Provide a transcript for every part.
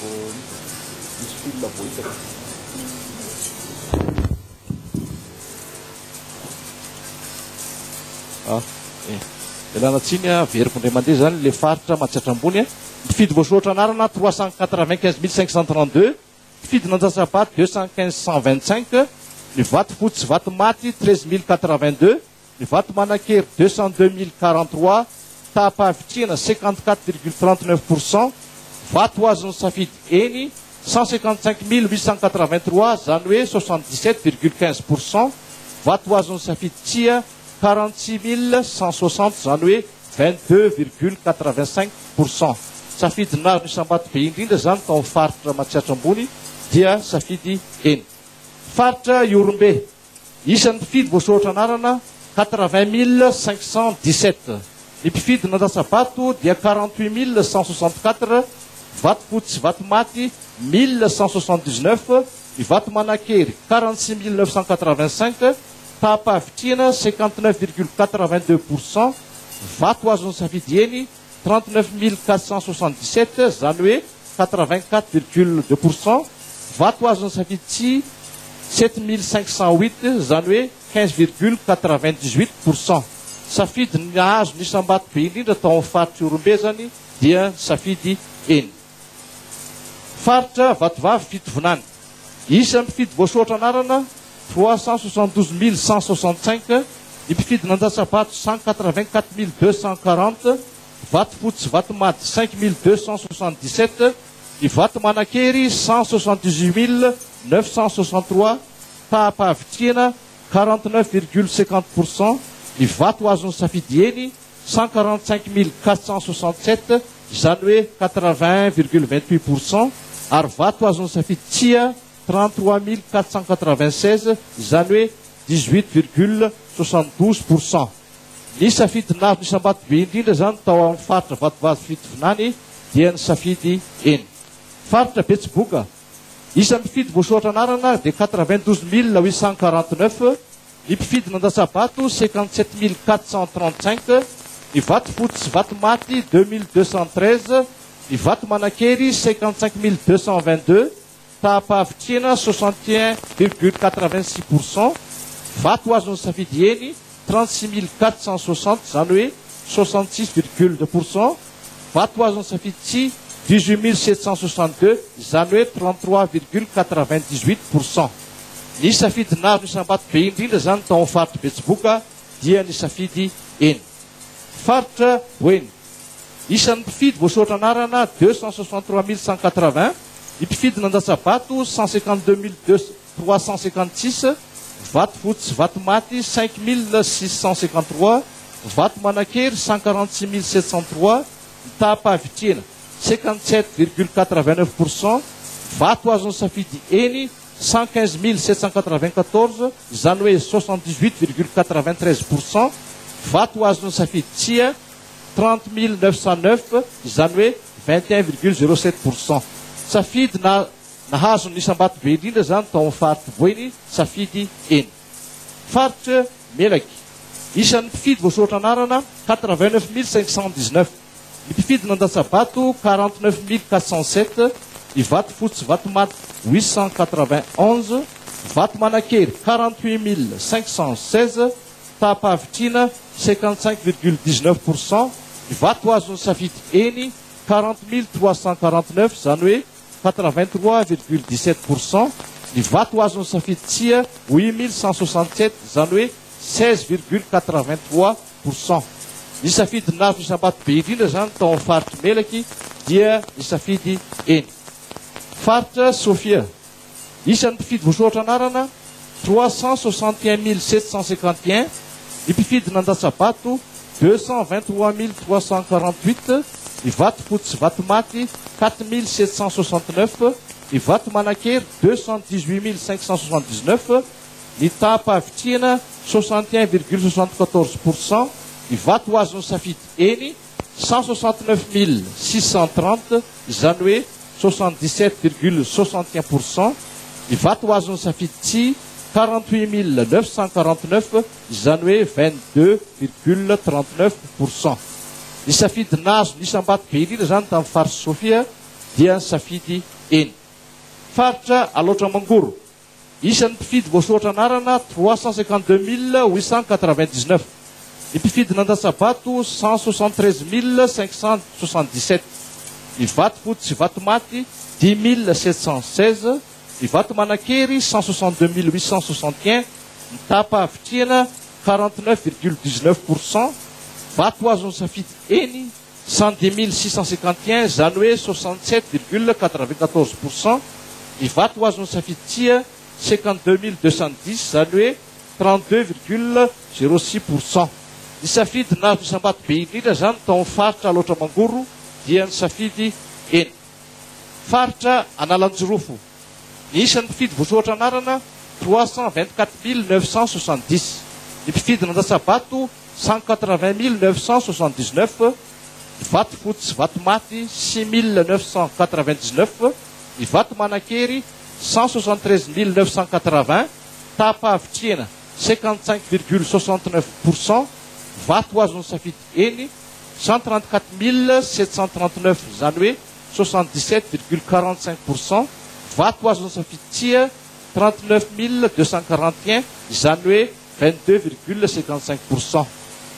Vao misy fil vao hitako. Ah, eh. Ialana tsiny a, averiko indray mandeha zany le faritra Matsiatra Ambony a. Mpifidy voasoratra anarana 395532, mpifidy nandatsa-bato 215125, ny vato fotsy sy vato maty 13082, ny vato manan-kery 202043, taham-pahavitrihana 54,39%, vato azon'ny safidy eny 155883, izany hoe 77,15%, vato azon'ny safidy tsia 46160, izany hoe 22,85%. Safidy nahazo ny isam-bato be indrindra izany tao amin'ny faritra Matsiatra Ambony dia safidy eny. Faritra Ihorombe. Isan'ny mpifidy voasoratra anarana, 80517. Ny mpifidy nandatsa-bato dia 48164, vato fotsy sy vato maty, 1179, ny vato manan-kery, 46985, taham-pahavitrihana, 59,82%, vato azon'ny safidy eny, 39477, izany hoe 84,2%, vato azon'ny safidy tsia, 7508, izany hoe 15,98%. Safidy nahazo ny isam-bato be indrindra tao amin'ny faritr'i Ihorombe izany dia ny safidy eny. Faritra Vatovavy Fitovinany. Isan'ny mpifidy voasoratra anarana, 372165, ny mpifidy nandatsa-bato, 184240, vato fotsy sy vato mady, 5277, ny vato manan-kery, 178963, taham-pahavitrihana, 49,50%, ny vato azon'ny safidy eny, 145467, izany hoe 81,28%, ary vato azon'ny safidy tsia, 33496, izany hoe 18,72%. Ny safidy nahazo ny isam-bato be indrindra izany tao amin'ny faritra Vatovavy Fitovinany dia ny safidy eny. Faritra Betsiboka, isan'ny mpifidy voasoratra anarana dia 92849, Ny mpifidy nandatsa-bato, 57435, ny vato fotsy sy vato maty, 2213, ny vato manan-kery, 55222, taham-pahavitrihana, 61,86%, vato azon'ny safidy eny, 36460, izany hoe 66,2%, vato azon'ny safidy tsia, 18762, izany hoe 33,98%. Ny safidy nahazo ny isam-bato be indrindra izany tao amin'ny faritr'i Betsiboka dia ny safidy eny. Faritra Boeny. Isan'ny mpifidy voasoratra anarana 263180, ny mpifidy nandatsa-bato 152356, vato fotsy sy vato maty 5653, vato manan-kery 146703, ny taham-pahavitrihana 57,89%, vato azon'ny safidy eny 115794, izany hoe 78,93%, vato azon'ny safidy tsia 30909, izany hoe 21,07%. Safidy na nahazo ny isam-bato be indrindra izany tao amin'ny faritr'i Boeny, safidy eny. Faritra Melaky, isan'ny mpifidy voasoratra anarana 89519. Ny mpifidy nandatsa-bato 49407, ny vato fotsy sy vato maty 891, vato manan-kery 48516, taham-pahavitrihana 55,19%, ny vato azon'ny safidy eny 40349, izany hoe 83,17%, ny vato azon'ny safidy tsia 8167, izany hoe 16,83%. Ny safidy nahazo isam-bato be indrindra izany tao amin'ny faritr'i Melaky dia ny safidy eny. Faritra Sofia. Isan'ny mpifidy voasoratra anarana, 361751, ny mpifidy nandatsa-bato, 223348, ny vato fotsy sy vato maty, 4769, ny vato manan-kery, 218579, ny taham-pahavitrihana, 61,74%, ny vato azon'ny safidy eny, 169630, izany hoe 77,61%, ny vato azon'ny safidy tsia, 48949, izany hoe 22,39%. Ny safidy nahazo ny isam-bato be indrindra izany tamin'ny faritr'i Sofia dia ny safidy eny. Faritra Alaotra Mangoro, isan'ny mpifidy voasoratra anarana 352 899, ny mpifidy nandatsa-bato 173 577, ny vato fotsy sy vato maty 10 716, ny vato manan-kery 162 861, ny taham-pahavitrihana 49,19%, vato azon'ny safidy eny 110 651, izany hoe 67,94%, ny vato azon'ny safidy tsia 52 210, izany hoe 32,06%. Ny safidy nahazo isam-bato be indrindra izany tao amin'ny faritra Alaotra Mangoro dia ny safidy eny. Faritra Analanjirofo, ny isan'ny mpifidy voasoratra anarana 324 970, ny mpifidy nandatsa-bato 180 979, ny vato fotsy sy vato maty 6999, ny vato manan-kery 173 980, taham-pahavitrihana 55,69%, vato azon'ny safidy eny 134 739, izany hoe 77,45%, vato azon'ny safidy tsia 39 241, izany hoe 22,55%.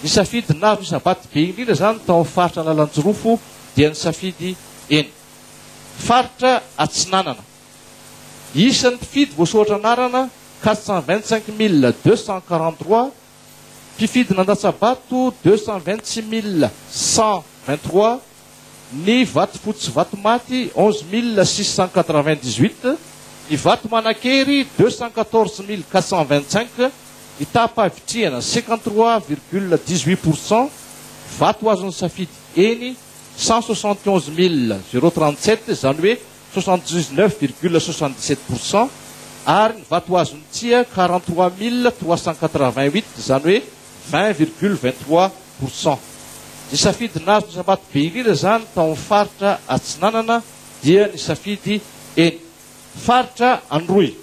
Ny safidy nahazo isam-bato be indrindra izany tao amin'ny faritra Analanjirofo dia ny safidy eny. Faritra Atsinanana, isan'ny mpifidy voasoratra anarana 425 243, mpifidy nandatsa-bato 226 123, ny vato fotsy sy vato maty 11 698, ny vato manan-kery 214 425, ny taham-pahavitrihana 53,18%, vato azon'ny safidy eny 171 037, izany hoe 79,77%, ary ny vato azon'ny tsia 43 388, izany hoe 20,23%. Ny safidy nahazo isam-bato be indrindra izany tao amin'ny faritra Atsinanana dia ny safidy eny. Faritra Androy.